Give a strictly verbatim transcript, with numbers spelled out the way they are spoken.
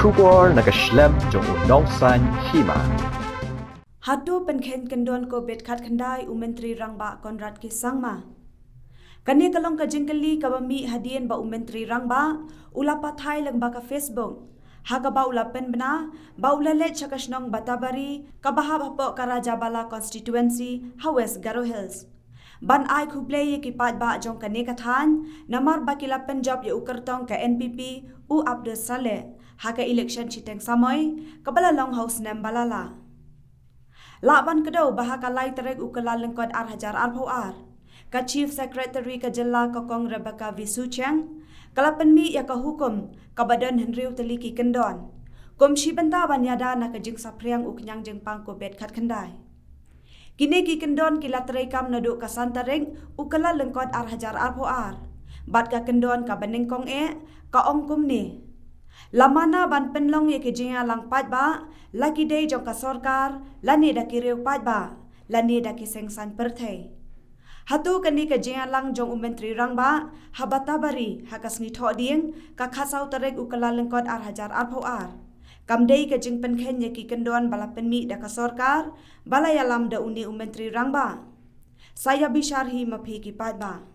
Khubor na ka shlem jong u Nongsaiñ Hima. Hato pynkheiñ kyndon Covid khatkhyndai u Myntri Rangbah Conrad K Sangma. Kane ka long ka jingkylli kaba mih hadien ba u Myntri Rangbah u la pathai lyngba ka Facebook, ha kaba u la pynbna ba u la leit sha ka shnong Batabari kaba hap hapoh ka Rajabala constituency ha West Garo Hills, ban ai khublei ïa ki paidbah jong kane ka thaiñ namar ba ki la pynjop ïa u kyrtong ka N P P u Abdul Saleh ha ka election shiteng samoi kaba la long ha u snem ba la lah. Lah ban kdew ba ha ka lai tarik u Kyllalyngkot ar hajar arphew ar, ka Chief Secretary ka jylla ka Kong Rebecca V Suchiang ka la pynmih ïa ka hukum kaba don hynriew tylli ki kyndon kum shi bynta ban ïada na ka jingsaphriang u khñiang jingpang Covid khatkhyndai. Kine ki kyndon ki la treikam naduh ka san tarik u Kyllalyngkot ar hajar arphew ar, bad ka kyndon kaba nyngkong eh ka ong kumne: La mana ban pynlong ïa ki jingïalang paidbah, la ki dei jong ka sorkar, lane da ki riew paidbah, lane da ki seng saiñ pyrthei. Hato kane ka jingïalang jong u Myntri Rangbah ha Batabari ha ka sngi Thohdieng ka khatsaw tarik u Kyllalyngkot ar hajar arphew ar kam dei ka jingpynkheiñ ïa ki kyndon ba la pynmih da ka sorkar ba la ïalam da une u Myntri Rangbah? Sa ïa bishar hi ma phi ki paidbah.